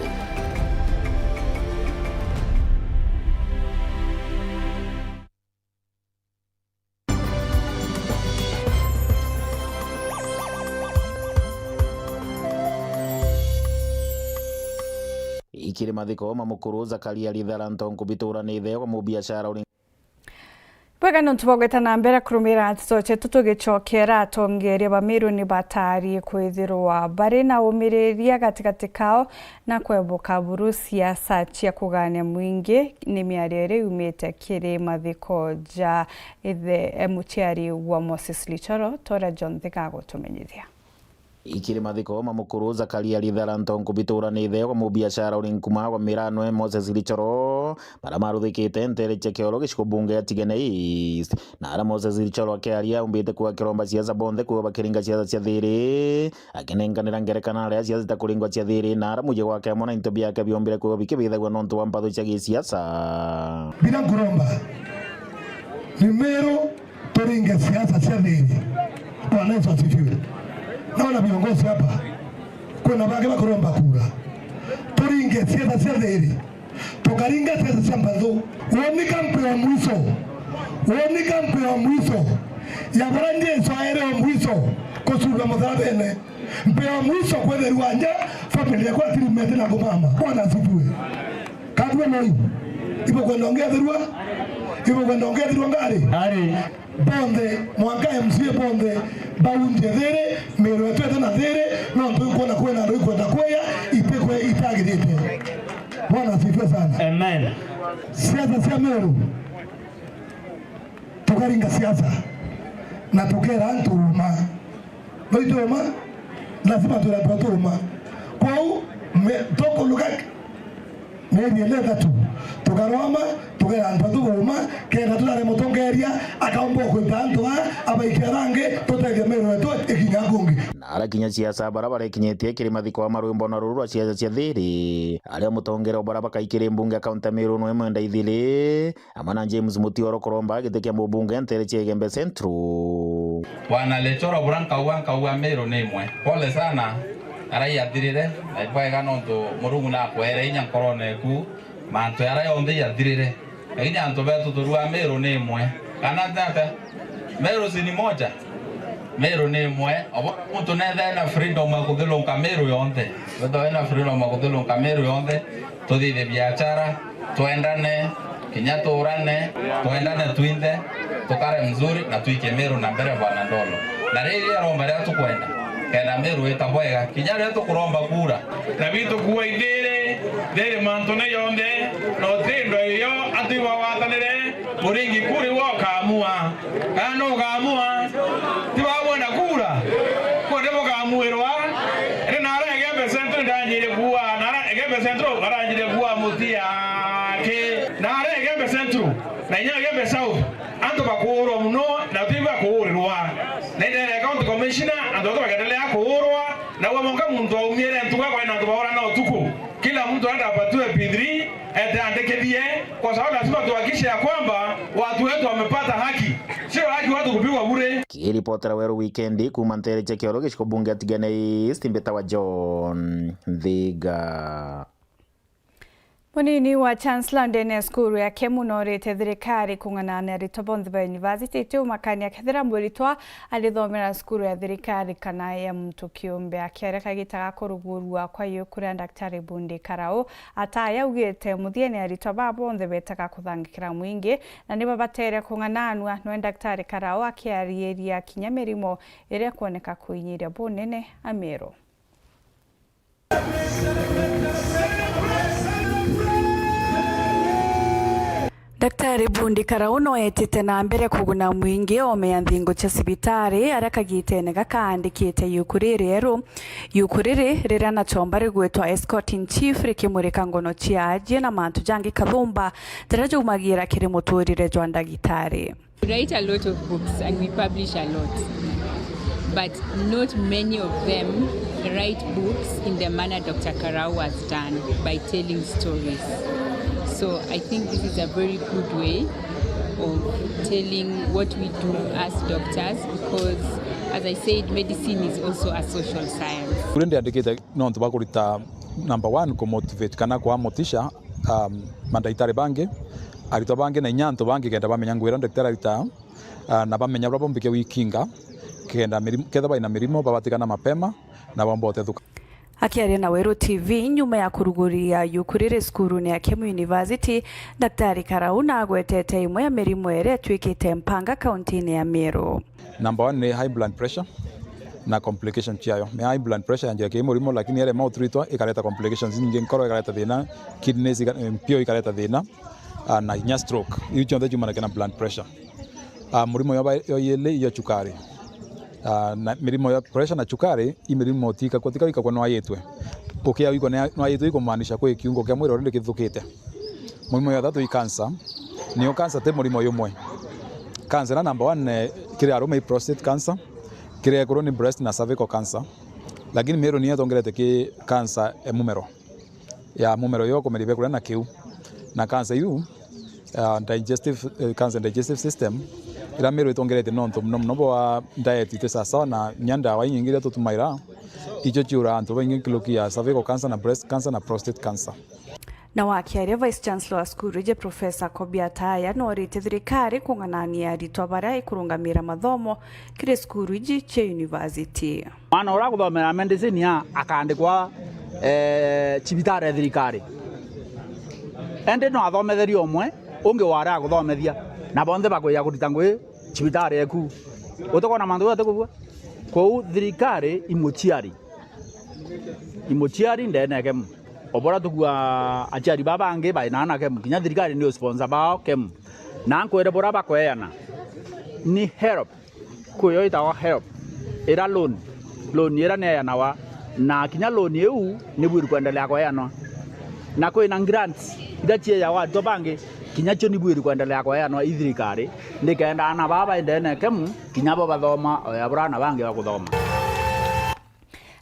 Ikiri mathiko ma mukuru Zakaria Rithara Ntonku bitura ni ithe wa mubiashara uri. Bwega, nontu bwa gwita na mbere kurumira nteto cietu, tugicokera atongeria ba Meru ni batari kwithirwa bari na umiriria gatigati kao na kwebuka buru siasa cia kugania mwingi. Ni miario iria yumite kiri mathiko ja ithe, eh, muciari wa Moses Lichoro, tora John Thika agutumenyithia. Ikiri mathiko ma mukuru Zakaria Rithara Ntonku bitura ni ithe wa mubiashara uri nkuma wa mirano e Moses Lichoro, bara maruthikite ntere cia kioro gicigo bunge ya Tigene East. Na ara Moses Lichoro akiaria aumbite kuga kiromba siasa bonthe kuga bakiringa siasa cia thiri, akinenganira ngerekano aria siasa itakuringwa cia thiri, na ara muji gwake amwe na into biake biombire kuga bikibithagua nontu wa mpatho cia gisiasa. Bila nkuromba, ni Meru turinge siasa cia thiri. Bwana Yesu asifiwe. Naona viongozi hapa, kuna bangi bakuromba kura. Turinge siasa cia thiri. Tukaringa siasa cia mpatho. Wonika mpeo mwiso. Wonika mpeo mwiso ya bara Jesu aere o mwiso kucurwa mutharabene. Mpeo mwiso kwethirwa nja, family yakwa atirimete na kumama. Bwana asifiwe. Kadua noi. Ibo kwenda ongethirwa. Ibo kwenda ongethirwa ngari. Ari. Bonthe, mwanka M C A bonthe, baunje thiri, miru yetu ete na thiri, nontu ikwona kwina andu ikwenda kweya, itikwe itagirite. Bwana asifiwe sana. Amen. Siasa cia Meru, tukaringa siasa, na tukera antu uma. No ituma, lazima twira antu atuma. Kwou, me-, tokuluga mieri iri ithatu, tukarwama, tukera antu atuguma, kenda turare mutongeria, akaomba kwita antu a, abaikia bangi, tutethia miru yetu ikinya kungi. Na arakinya siasa bara barekinyitie kiri mathiko a marwimbo na ruru rwa siasa cia thiri, aria mutongeria bara bakaikiri mbunge ya kaunti ya Meru nwe Mwenda Ithili, amwe na James Mutioro kuromba giti kia mubunge ntere cia Igembe Central. Bwana Lechoro, bura nkauga, nkauga Meru ni imwe. Pole sana, arai athirire, na ibwega nontu Murungu nakwere inya nkorone eku, mantu yara yonthe yathirire. Lakini antu betu turua Meru ni imwe. Kana ati atia? Meru si ni moja? Meru ni imwe. Obo muntu nethe ena freedom ya kuthilunka Meru yonthe. Wethwa ena freedom ya kuthilunka Meru yonthe, tuthithe biachara, twendane, kinya tuurane, twendane twinthe, tukare mzuri na twike Meru na mbere, bwana Ndolo. Na riri aromba riria tukwenda, kenda Meru ita bwega, kinya riria tukuromba kura. Na bitukua ithiri, thiri mantune yonthe, na utindo iyo atu ibagwatanire, Muringi kuri we ukaamua. Kana nukaamua? Ti baba bwenda kura? Kundi bukamuirwa. Ri nara Igembe Central ndanjire kuua, nara Igembe Central baranjire kuua mutia ki. Nara Igembe Central, na inya Igembe South, antu bakuurwa muno, na ti bakuurirwa. Na indere county commissioner, antu batu bakendelea kuurwa, na gwa monka muntu aumiere ntuga kwena antu baurana utuku. Kila mtu aende apatiwe P three, ete andikithie, kwa sababu lazima tuhakikishe ya kwamba watu wetu wamepata haki. Sio haki watu kupigwa bure. Kiripotera Weru Wikendi kuuma nteere cia kioro giciko bunge ya Tigania East, mbitawa John Nthiga. Munini wa Chancellor ndene ya cukuru ya Kemu norite thirikari kung'ana na aritwa bonthe ba university itiumakania kethira mwiritwa arithomera cukuru ya thirikari kana ya muntu kiumbe. Akiaria kagita ga kurugurua kwa yukuria, Daktari Bundi Karau ataya augite muthiene aritwa ba bonthe betaga kuthangikira mwingi na nibabatere kung'ananua. Nwe Daktari Karau akiariiria kinya mirimo iria ikwoneka kuinyiria bunene Ameru. Daktari Bundi Karau no etite na mbere kuguna mwingi oome ya nthingo cia cibitari, aria kagitene gaka aandikite yuku riri rieru. Yuku riri, riria na chomba rigwitwa Escort in Chief, rikimurika ngono cia ajie na mantu jangi kathumba jaria jaumagira kiri muturire jwa ndagitari. We write a lot of books and we publish a lot, but not many of them write books in the manner Doctor Karau has done by telling stories. So I think this is a very good way of telling what we do as doctors, because, as I said, medicine is also a social science. Kuria ndiandikite nontu bwa kurita number one, kumotivate kana kwa motisha, um, mandagitari bangi, aritwa bangi na inya antu bangi kenda bamenya ngugi iria ndagitari aritaa, uh, na bamenya buria bombikia gwikinga kenda mirimo, kethira baina mirimo babatigana mapema na bomba utethuka. Akiaria na Weru T V nyuma ya kuruguria yuku riri cukurune ya Kemu University, Daktari Karau nagwetete imwe ya mirimo iria itwikite mpanga kauntine ya Meru. Number one ni high blood pressure na complication ciayo. Ni high blood pressure yanjia ki murimo, lakini yarema utreatwa ikareta complications nyingi, nkoro ikareta thina, kidneys ika-, mpio ikareta thina, ah, na inya stroke. Iu cionthe ciumanagia na blood pressure. Ah, murimo yo ba-, yo yili iyo cukari. Ah, na mirimo ya pressure na cukari, i mirimo tika kwa, tika ikakwa nwayitwe. Ukia wikwa nwayitwe ikumaanisha kwi kiungo kia mwiri already kithukite. Murimo ya thatu i cancer. Niyo cancer ti murimo yumwe. Cancer na number one, eh, kiri arume i prostate cancer, kiri ekuru ni breast na cervical cancer. Lakini Meru niyo itongerete ki cancer e mumero. Ya mumero yo kumeria bia kuria na kiu. Na cancer iu, ah, digestive, eh, cancer digestive system, ira Meru itongerete nontu muno muno bwa diet iti sawasawa na nya ndawa inyingi iria tutumaira, icio ciura antu baingi nkiluki ya cervical cancer na breast cancer na prostate cancer. Na wakiaria, Vice Chancellor wa cukuru iji Professor Kobia Taya norite thirikari kung'anania aritwa baria ikurungamira mathomo kiri cukuru iji cia university. Mwana uria akuthomera medicine a, akaandikwa, eh, cibitari ya thirikari. Indi no athometherie umwe, ungi waria akuthomethia, na bonthe bakwija kurita ngugi cibitari eku. Utikona mantu jau atikubua? Kwou thirikari i muciari. I muciari ndene Kemu. O buria tukua aciari baa bangi baina ana Kemu, kinya thirikari ni sponsor bao Kemu. Na nkwire buria bakweana ni help. Kwi yo itagwa help, ira loan. Loan ira neanagwa, na kinya loan iu nibwiri kwendelea kweanwa. Na kwina grants iria cieagwa aritwa bangi, kinya cio nibwiri kwendelea kweanwa i thirikari, nikenda ana baa baindene Kemu, kinya bo bathoma, o ya buria ana bangi bakuthoma.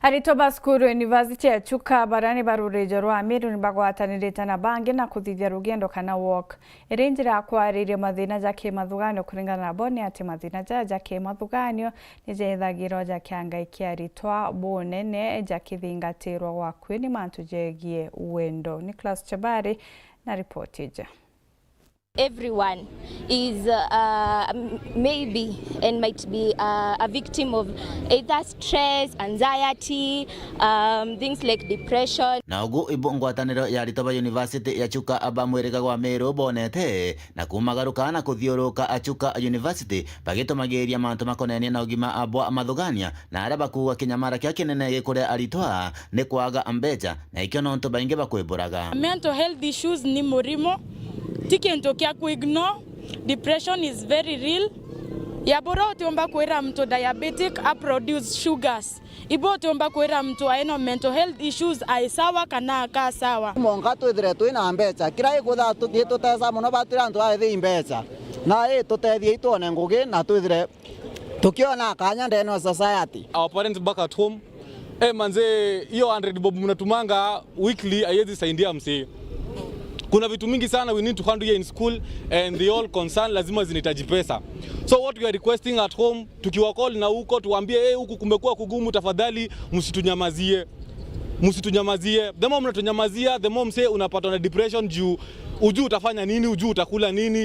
Aritwa ba cukuru University ya Chuka baria ni ba rurijo rwa Meru ni bagwatanirite na bangi na kuthithia rugendo kana walk, iri njira ya kwariria mathina ja kimathuganio. Kuringana nabo ni ati mathina jaya ja kimathuganio ni jethagirwa jakiangakia aritwa bunene jakithingatirwa gwakui ni mantu jegie wendo. Nicholas Chabari na ripoti iji. Everyone is, uh, m-, maybe and might be, uh, a victim of either stress, anxiety, um, things like depression. Na ugu ibu ngwataniro ya aritwa ba University ya Chuka ba mwiriga gwa Meru bonete na kumagaruka na kuthiuruka a Chuka University bagitumagiria mantu makonenie na ugima bwa mathugania, na aria bakuuga kinyamara kiria kinene gikuria aritwa ni kwaga mbeca, na ikio nontu baingi bakwiburaga. Mental health issues ni murimo, ti kintu kia ku ignore. Depression is very real. Ya bura utiumba kwira mtu diabetic a produce sugars. Ibo utiumba kwira mtu aina mental health issues ai sawa kana aka sawa. Mwanka twithire twina mbeca, kira ikwitha tu-, gitutesa muno batwira antu bathi mbeca, na itutethie itwone ngugi na twithire tukiona kanya ndene wa society. Our parents back at home, eh, manze, hiyo hundred bob mnatumanga weekly haiwezi saidia msee. Kuna vitu mingi sana we need to handle here in school and they all concern, lazima zinahitaji pesa. So what we are requesting at home, tukiwa call na huko tuwaambie, "Eh, huku kumekuwa kugumu, tafadhali msitunyamazie." Msitunyamazie. The more mnatunyamazia, the more msee unapatwa na depression juu ujui utafanya nini, ujui utakula nini.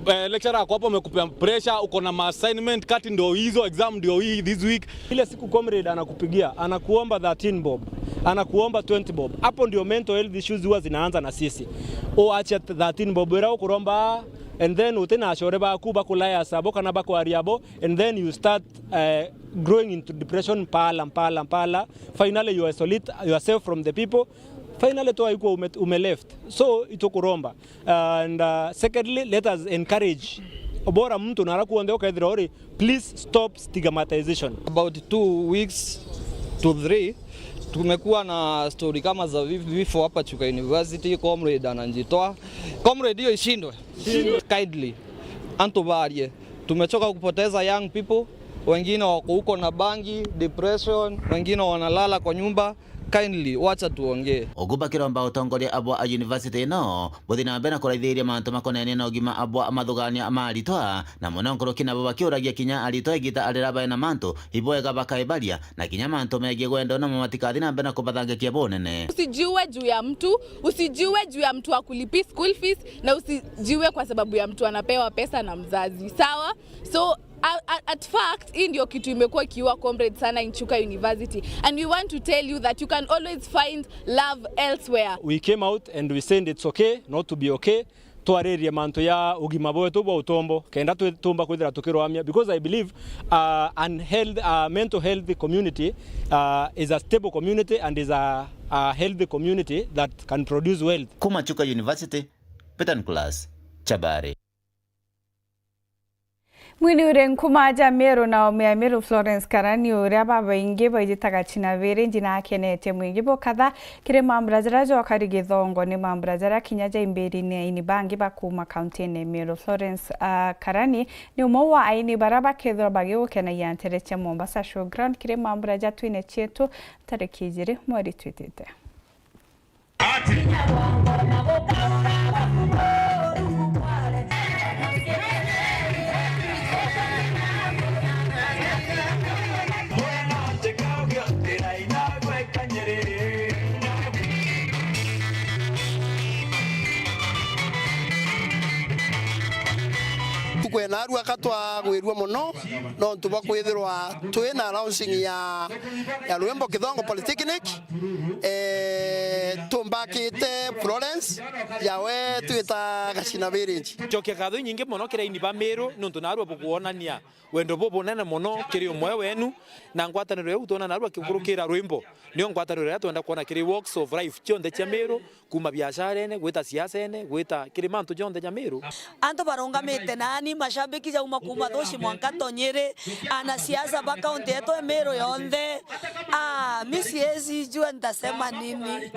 Eh, lecturer ako hapo amekupea pressure, uko na ma assignment, kati ndio hizo, exam ndio hii this week. Ile siku comrade anakupigia, anakuomba thirteen bob, anakuomba twenty bob. Hapo ndio mental health issues huwa zinaanza na sisi. Uache thirteen bob ira ukuromba, and then utina ashore baku bakulaya sabo kana bakwaria bo, and then you start, eh, growing into depression mpala, mpala, mpala. Finally you isolate yourself from the people. Finally twaigua ume, ume left. So itukuromba. And, uh, secondly, let us encourage. Obora muntu nara kuonthe ukethira uri, please stop stigmatization. About two weeks to three, tumekuwa na story kama za vi-, vifo hapa Chuka University, comrade anajitoa. Comrade, hiyo ishindwe. Kindly. Antu barie. Tumechoka kupoteza young people. Wengine wako huko na bangi, depression, wengine wanalala kwa nyumba. Kindly, wacha tuongee. Ugu bakiromba utongoria abwa a university ino buthi na mbere na kuraithiria mantu makonenie na ugima abwa mathugania ma aritwa, na muno nkuruki nabo bakiuragia kinya aritwa igita arira bae na mantu ibwega bakaibaria, na kinya mantu megie gwendo namo matikathi na mbere na kubathangakia bunene. Usijiue juu ya mtu, usijiue juu ya mtu wa kulipi school fees, na usijiue kwa sababu ya mtu anapewa pesa na mzazi. Sawa? So, a-, a-, at fact, hii ndio kitu imekuwa ikiua comrades sana in Chuka University. And we want to tell you that you can always find love elsewhere. We came out and we said it's okay not to be okay. Twaririe mantu ya ugima bwetu bwa utombo, kenda twi-, tumba kwithira tukirwamia, because I believe, uh, an health, uh, mental health community, uh, is a stable community and is a, a healthy community that can produce wealth. Kuma Chuka University, Peter Nicholas Chabari. Mwini uri nkuma ja Meru na ome ya Meru Florence Karani, uria babaingi baijitaga China Village, na akenetie mwingi bukatha kiri mambura jaria jwakari githongo ni mambura jaria kinya jaimbiri ni aini bangi bakuma kauntine ya Meru. Florence, ah, Karani ni umwe wa aini baria bakethirwa bagigukenagia ntere cia Mombasa Showground kiri mambura ja Twine Cietu tariki ijiri mweri twitite. Tukwena arua katwagwirua mono nontu bwa kwithirwa twina launching ya, ya Rwimbo Kithongo Polytechnic. Eh, tumbakite Florence, yawe twita Gachina Village. Ncokia ngatho inyingi mono kiri aini ba Meru, niuntu narua bukwonania wendo bubunene mono kiri umwe wenu, na ngwataniro iu twona narua kikurukira Rwimbo. Niyo ngwataniro iria twenda kwona kiri walks of life cionthe cia Meru, kuma biasharene, gwita siasene, gwita kiri mantu jonthe ja Meru. Antu barungamite nani, mashabiki jauma kuma Thuci mwanka Tonyiri, anasiasa ba kaunti yetu ya Meru yonthe. Ah, mi siwezi jua nitasema nini.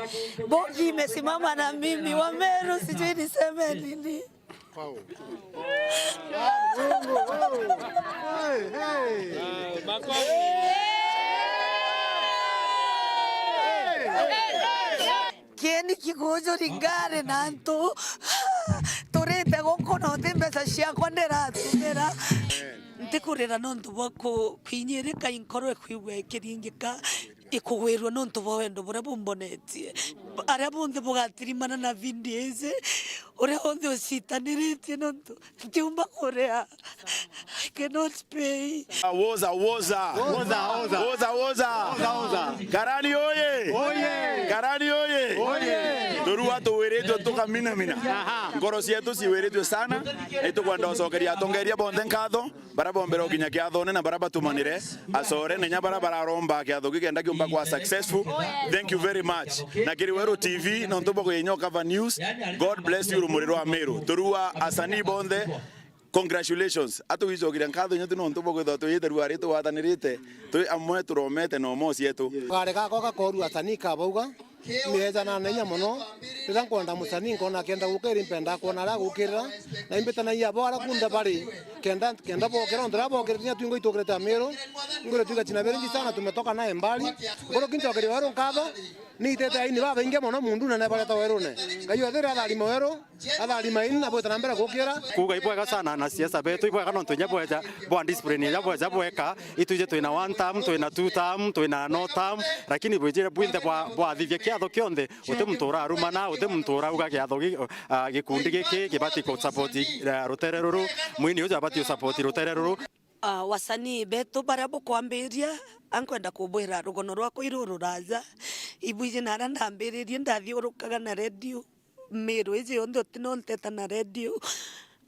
Bogi imesimama na mimi, wa Meru, sijui niseme nini. Wow. Hey, hey. Wow, makofi. Uju ringari na antu turite guku na uti mbeca ciakwa ndiratumira. Ntikurira nontu bwa ku-, kwinyirika inkoro ikwigua ikiringika, ikugwirua nontu bwa wendo buria bumbonetie. Aria bonthe bugatirimana na video iji, uria wonthe ucitaniritie nontu ntiumba kuria. I cannot pay. Woza, woza. Woza, woza. Woza, woza. Woza, woza. Karani oye! Oye! Karani oye! Oye! Turua tuwiritwe tukaminamina. Aha. Ngoro cietu ciwiritwe sana. Nitukwenda gucokeria atongeria bonthe nkatho, baria bombere gukinya kiathone na baria batumanire acore, na inya baria bararomba kiatho giki kenda kiumba kwa successful. Thank you very much. Na kiri Weru T V, nontu bwa kuinya cover news, God bless you, rumuri rwa Meru. Turua asanii bonthe, congratulations. Atugwicokeria nkatho inya tu nontu bwa kwithirwa twiyite ruari tugwatanirite, twi amwe turomete na umo cietu. Kare gakwa gakorua asanii kabauga, mieja na nenya mono. Riria nkwenda musanii, nkona akienda gukiri, mpenda kwona aria agukirira, na imbitanagia abo aria kunthe bari, kenda, kenda bokira, ontu aria bokirite, inya twingo itukirite Amiru, ngwire twiga china berengi sana, tumetoka naye mbali. Nkuruki ncokeria Weru nkatho, ni itete aini babaingi mono mundune na bareta Werune. Ngai wethire atharima Weru, atharima aini na bwite na mbere gukira. Kuuga ibwega sana na siasa betu, ibwega nontu inya bweja bwa discipline inya bweja bweka, itwiji twina one term, twina two term, twina no term, lakini bwijire bwinthe bwa, bwathithia kiatho kionthe, uti muntu urarumana, uti muntu urauga kiatho gi-, ah, gikundi giki kibati ku support, eh, rutere ruru, mwini uju abati u support rutere ruru. Ah, wasanii betu baria bukwambiria, ankwenda kubwira rugono rwakwa iru ruraja. Ibwiji naria ndambiririe ndathiurukaga na redio, Miru iji yonthe uti no nteta na redio.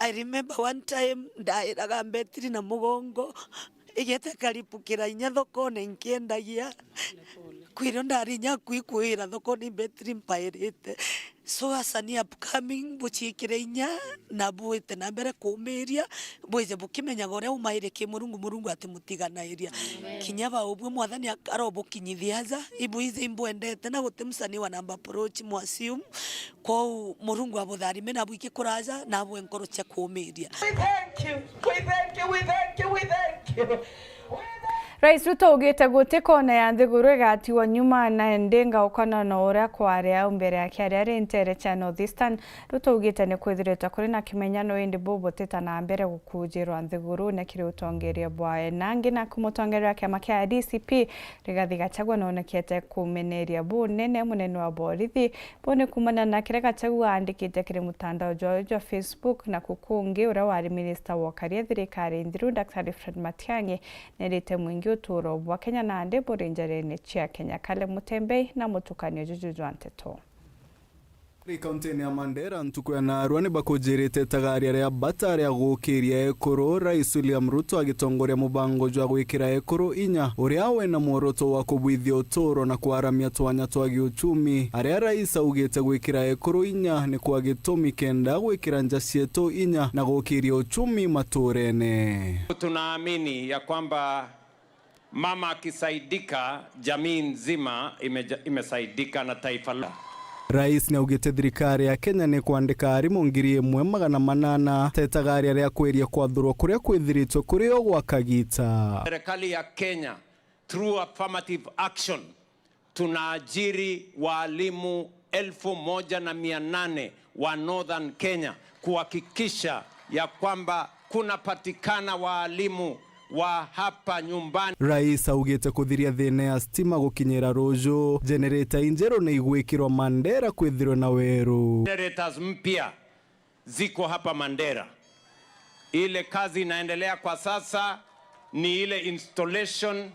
I remember one time ndairaga mbetiri na mugongo, igete karipukira inya thokone nkiendagia. Kwirio ndari inya kwikuira thokone mbetiri mpairite. So, asanii upcoming, buciikire inya na bwite na mbere kuumiria, bwije bukimenyaga uria umairi ki Murungu, Murungu atimutiganairia. Kinya ba ubwe Mwathani ak-, arobukinyithia aja, ibwije imbwendete na guti msanii wa namba approach mu assume. Kwou Murungu abutharime na bwiki kuraja na abwe nkoro cia kuumiria. We thank you, we thank you, we thank you, we thank you. Rais Ruto augite guti kona ya nthiguru igatiwa nyuma, na indi ngaukana na uria kwari au mbere yake aria ari ntere cia North Eastern. Ruto augite ni kwithiritwe kuri na kimenyano, indi bubutita na mbere gukujirwa nthigurune kiri utongeria bwawe. Nangi naku mutongeria wa kiama kia D C P Rigathi Gachagua nonekete kumeneria bunene munene wa borithi. Buni kumana na kiria Gachagua aandikite kiri mutandao jwawe jwa Facebook, naku kungi uria wari minista wa ukaria thirikari nthiru, Daktari Fred Matiang'i, nerite mwingi uturo bwa Kenya nandi buri njarene cia Kenya. Kale Mutembei na mutukanio juju jwa nteto. Ri kaunti-ini ya Mandera, ntuku ya narua ni bakujirite itagaria ria bata ria gukiria ekuru, Rais William Ruto agitongoria mubango jwa gwikira ekuru inya, uria wina mworoto wa kubwithia uturo na kwaramia twanya twa giuchumi, aria rais augite gwikira ekuru inya ni kwa gitumi kenda gwikira nja cietu inya na gukiria uchumi maturene. Tunaamini ya kwamba mama akisaidika, jamii nzima imeja-, imesaidika na taifa la. Rais niaugite thirikari ya Kenya ni kwandika arimu ngiri imwe magana manana ta itagaria ria kweria kwathurwa kuria kwithiritwe kuri o gwa kagita. Serikali ya Kenya, through affirmative action, tunaajiri waalimu elfu moja na mia nane wa Northern Kenya kuhakikisha ya kwamba kunapatikana waalimu wa hapa nyumbani. Rais augite kuthiria thina ya stima gukinyira ruju, generator injeru ni igwikirwa Mandera kwithirwe na weru. Generators mpya ziko hapa Mandera. Ile kazi inaendelea kwa sasa ni ile installation,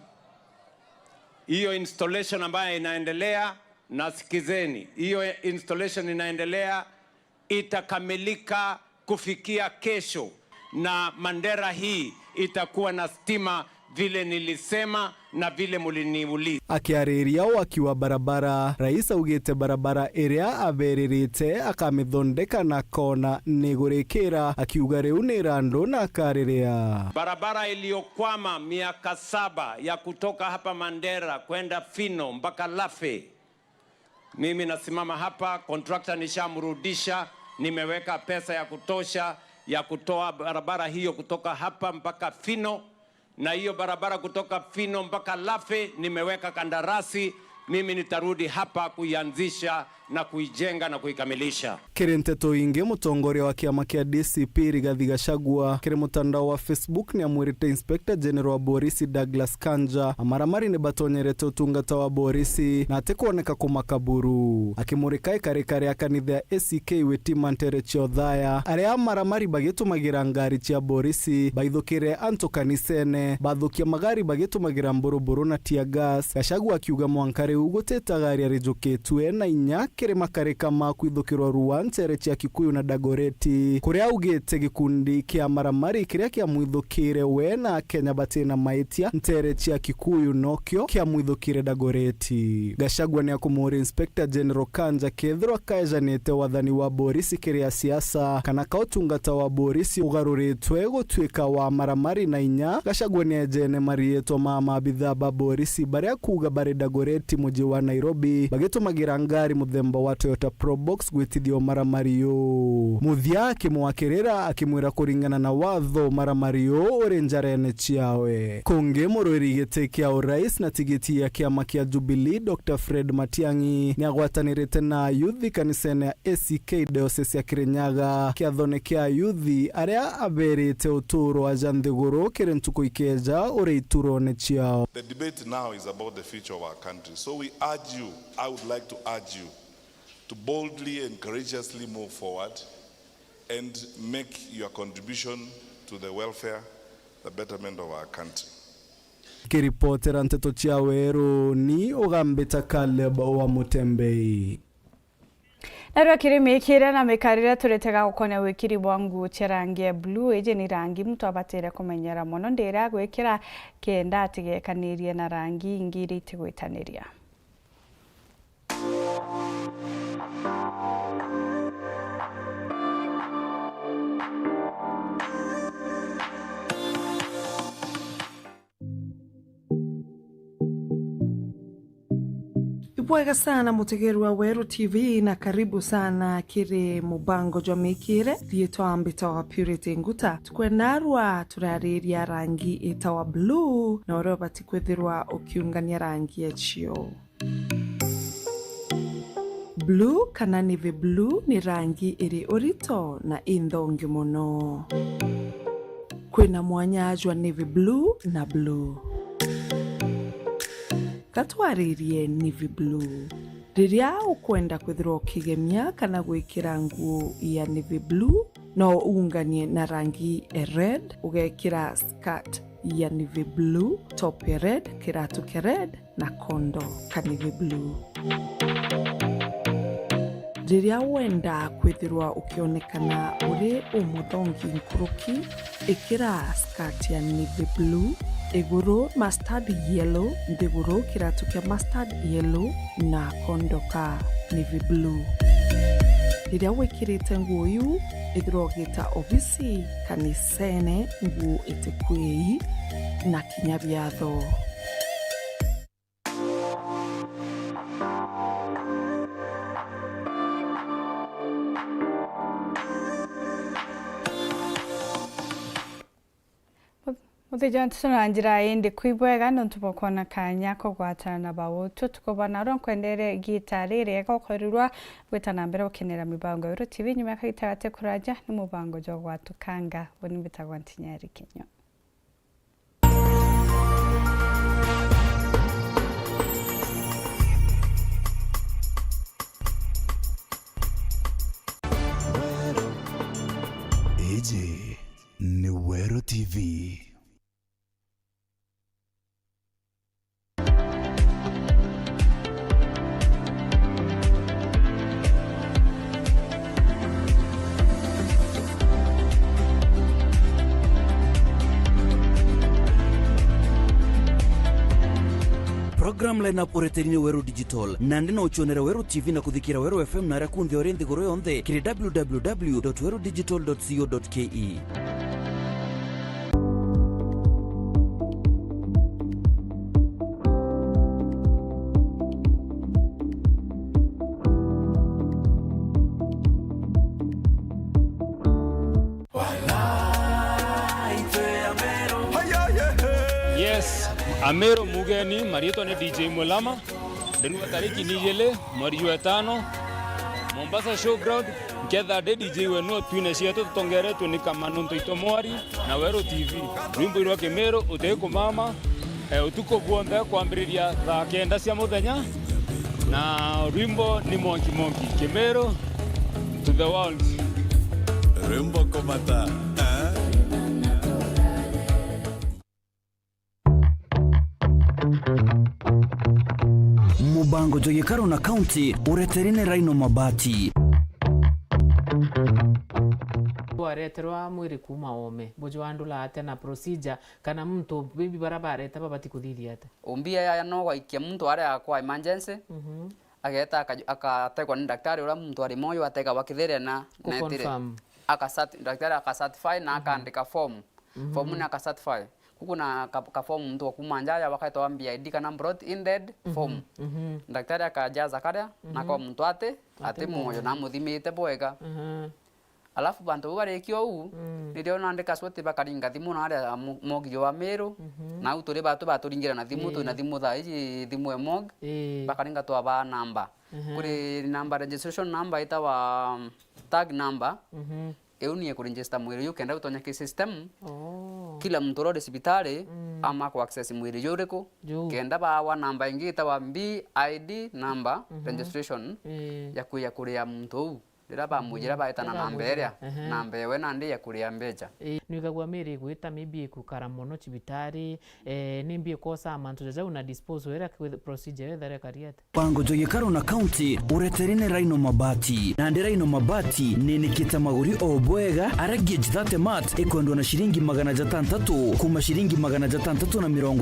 hiyo installation ambayo inaendelea, na sikizeni, hiyo installation inaendelea, itakamilika kufikia kesho, na Mandera hii itakuwa na stima vile nilisema na vile muliniuliza. Akiariria waki wa barabara, rais augite barabara iria aberirite akamithondeka na kona ni gurikira, akiuga riu ni irandu na akariria. Barabara iliyokwama miaka saba ya kutoka hapa Mandera kwenda Fino mpaka Lafe, mimi nasimama hapa, contractor nishamrudisha, nimeweka pesa ya kutosha ya kutoa barabara hiyo kutoka hapa mpaka Fino, na hiyo barabara kutoka Fino mpaka Lafe nimeweka kandarasi Mimi nitarudi hapa kuianzisha na kuijenga na kuikamilisha. Kiri nteto ingi, mutongoria wa kiama kia D C P Rigathi Gachagua kiri mutandao wa Facebook ni amwirite Inspector General wa borisi Douglas Kanja amaramari ni batonyerete utungata wa borisi na atikwoneka kumaka buru. Akimurika ikarika ria kanitha ya A C K Witima ntere cia Othaya, aria amaramari bagitumagira ngari cia borisi baithukire antu kanisene, bathukia magari bagitumagira mburuburu na tear gas, Gachagua akiuga mwanka riu gutita gari arijukitue na inya kiri makarika ma kwithukirwa rua ntere cia Kikuyu na Dagoreti, kuria augite gikundi kia maramari kiria kiamwithukire we na Akenya batina maitia ntere cia Kikuyu nokio kiamwithukire Dagoreti. Gachagua ni akumuuria Inspector General Kanja kethirwa kaejanite wathani wa borisi kiri a siasa kana ka utungata wa borisi ugaruritwe gutuika wa maramari na inya. Gachagua ni ejene mariitwa ma maabitha ba borisi baria kuuga bari Dagoreti, muji wa Nairobi, bagitumagira ngari muthemba wa Toyota Probox gwitithia umaramari uu. Muthia akimwakirira, akimwira kuringana na watho, umaramari uu uri njarene ciawe. Kungi, murwiri giti kia urais na tigiti ya kiama kia Jubilee, Doctor Fred Matiang'i, ni agwatanirite na ayuthi kanisene ya A C K Diocese ya Kirinyaga, kiathone kia ayuthi aria aberite uturo aja nthiguru kiri ntuku ikeja uri iturone ciao. The debate now is about the future of our country. So we urge you, I would like to urge you to boldly and courageously move forward and make your contribution to the welfare, the betterment of our country. Kiripotera nteto cia Weru, ni ugambita Caleb wa Mutembei. Narua kiri miikire na mikarire turitega gukonia wikiri bwa nguo cia rangi ya blue. Iji ni rangi muntu abatire kumenyera mono ndira gwikira kenda atigekanirie na rangi ingi iria itigwitaniria. Ibwega sana mutegerwa Weru T V na karibu sana kiri mubango jwa mikire. Riitwa mbitagwa Purity Nguta. Tukwenda arua turariria rangi itawa blue na uria ubati kwithirwa ukiungania rangi ecio. Blue kana navy blue ni rangi iri urito na inthongi mono. Kwina mwanya jwa navy blue na blue. Gatwaririe navy blue. Riria ukwenda kwithirwa ukigemia kana gwikira nguo ya navy blue, no uunganie na rangi ya red, ugekira skirt ya navy blue, top ya red, kiratu kia red, na kondo ka navy blue. Riria wenda kwithirwa ukionekana uri umuthongi nkuruki, ikira skirt ya navy blue, iguru mustard yellow, nthiguru kiratu kia mustard yellow, na kondo ka navy blue. Riria wikirite nguo iu, ithirwa ugita obisi, kanisene, nguo itikwii, na kinya biatho. Muthenya wa ntutu na njira indi kwi bwega nontu bwa kwona kanya kugwatana na bau. Tutuku bwa narua nkwendere igita ririega ukwerirwa gwita na mbere gukenera mibango ya Weru T V nyuma ya kagita gati kuraja ni mubango jwa gwatukanga. Buni mbitagwa Ntinyari Kinyo. Iji ni Weru T V. Program lineup ureterinio Weru Digital. Nandi no ucionere Weru T V na kuthikira Weru F M na aria kunthe uri nthiguru yonthe kiri w w w dot weru digital dot co dot k e. Yes, Ameru mugeni, marietwa ni D J Mulama. Ndirua tariki ni igiri mweri jwa itano, Mombasa Showground, nketha ndi D J wenu, twine cietu tutongeretwe ni Kamanu Ntoito Mwari na Weru T V. Rwimbo rwa Kimiru, Uti Kumama, eh, utuku bwonthe kwambiriria thaa kenda cia muthenya, na rwimbo ni Monkey Monkey, Kimiru to the world. Rwimbo kumata, eh? Mubango jwa gikaro na county uretere ni Rhino Mabati. Wareterwa mwiri kuuma oome, bujwandula atia na procedure, kana muntu maybe bara bareta babati kuthithia atia? Umbia yaya no gwaikia muntu aria kwa emergency, mhm, ageta aka-, akategwa ni daktari uria muntu ari moyo ategagwa Kithiria na, ku na etire. Confirm. Akacert-, daktari akacertify na, mhm, akaandika form. Mhm. Form ni akacertify. Kuku na ka, ka form muntu wa kuuma nja ya wakaitwa B I D kana brought in dead form. Mhm, mhm. Daktari akajaza karia, na, mhm, kwa muntu ati, ati, ati moyo, moyo, na amuthimite bwega. Mhm. Alafu bantu bau barikia uu, mm, nirio nandi kasuti bakaringa thimu na aria mo-, mogi jwa Miru, mhm, na au turi batu baturingira na thimu, ii, twina thimu thaa iji, thimu e mogi, ii, bakaringa twabaa namba. Mhm. Kuri namba, registration number itawa, um, tag number. Mhm. Iu ni ikuregister mwiri uyu kenda utonya ki system. Oh. Kila muntu uria uri cibitari, mm, ama ku access mwiri uyu uriku. Juu. Kenda baawa namba ingi itawa B I D number, mhm, registration, ii, ya kuya kuria muntu uu. Riria bamwijira, mhm, baetana namba iria, ehe, namba ewe nandi ya kuria mbeca. Ii, nwigagua miri igwita maybe ikukara mono cibitari, eh, nimbi ikosaa mantu jaja una dispose wira procedure yo ithare kariate? Mubango jwa gikaro na county uretere ni Rhino Mabati. Nandi Rhino Mabati ninikite maguri o bwega, aria gauge thirty mat ikwendwa na ciringi magana jatantatu, kuuma ciringi magana jatantatu na mirongo